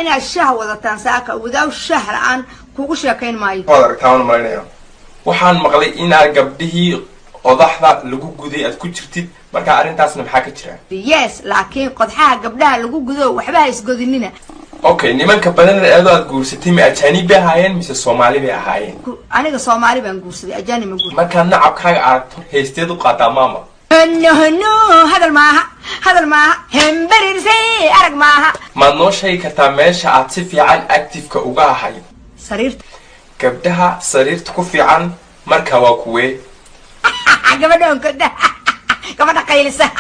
Inaad shah wadataan saaka. Without shah la-aan kugu sheekayn maayo. Waad aragtaa, waan malaynaya. Waxaan maqlay inaad gabdhihii qodaxda lagu guday aad ku jirtid. Marka arrintaasna maxaa ka jira? Yes, laakiin qodxaha gabdhaha lagu gudo waxba ha isgodinina. Okay, nimanka badan eedoo aad guursatay ma ajaanib bay ahaayeen mise Soomaali bay ahaayeen? Aniga Soomaali baan guursaday, ajaanib ma guursaday. Markaad nacabkaaga aragto heesteed u qaadaa, maama? No, no, hadal maaha, hadal maaha, hemberirse arag maaha. Maad noo sheegi kartaa meesha aad si fiican active-ka uga ahayd? Sariirta. Gabdhaha sariirta ku fiican marka waa kuwee? Gabadha onkoda, gabadha qaylisa.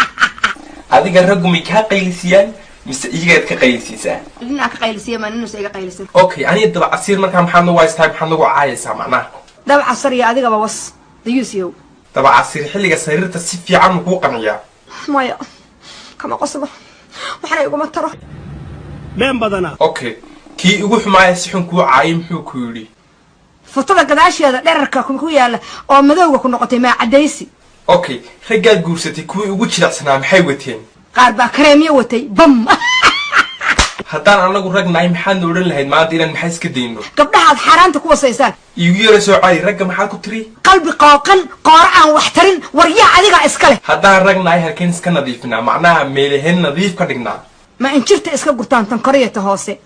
Adiga raggu may kaa qaylisiyaan mise iyagaad ka qaylisiisaa? Nin aan ka qaylisiya ma ninus iga qaylisan. Okay, aniga Dabacasiir markaa maxaad nagu haystahay? Maxaad nagu caayaysaa macnaha? Dabcasar iyo adigaba was dayuusyow. Dabacasiir xilliga sariirta si fiican ma kuu qanciyaa? Maya, kama qoslo, waxna iguma taro. Been badanaa. Okay, kii ugu xumaaya si xun kuu caayay muxuu ku yidhi? Futada gadaasheeda dherarka ku yaala oo madowga ku noqotay maa caddaysi. Okay, raggaad guursatay kuwii ugu jilicsanaa maxay wateen? Qaar baa kareemyo watay, bam. Haddaan anagu rag nahay, maxaadna odhan lahayd maanta inaan maxaa iska dayno? Gabdhaha aad xaaraanta ku wasaysaan. Iigu yara soo cali, ragga maxaad ku tiri? Qalbi qooqan, qooro aan wax tarin, waryaa adigaa iska leh. Haddaan rag nahay, halkeen iska nadiifinaa? Macnaha meelaheen nadiif ka dhignaa? Ma injirta iska gurtaan tan koriyata hoose.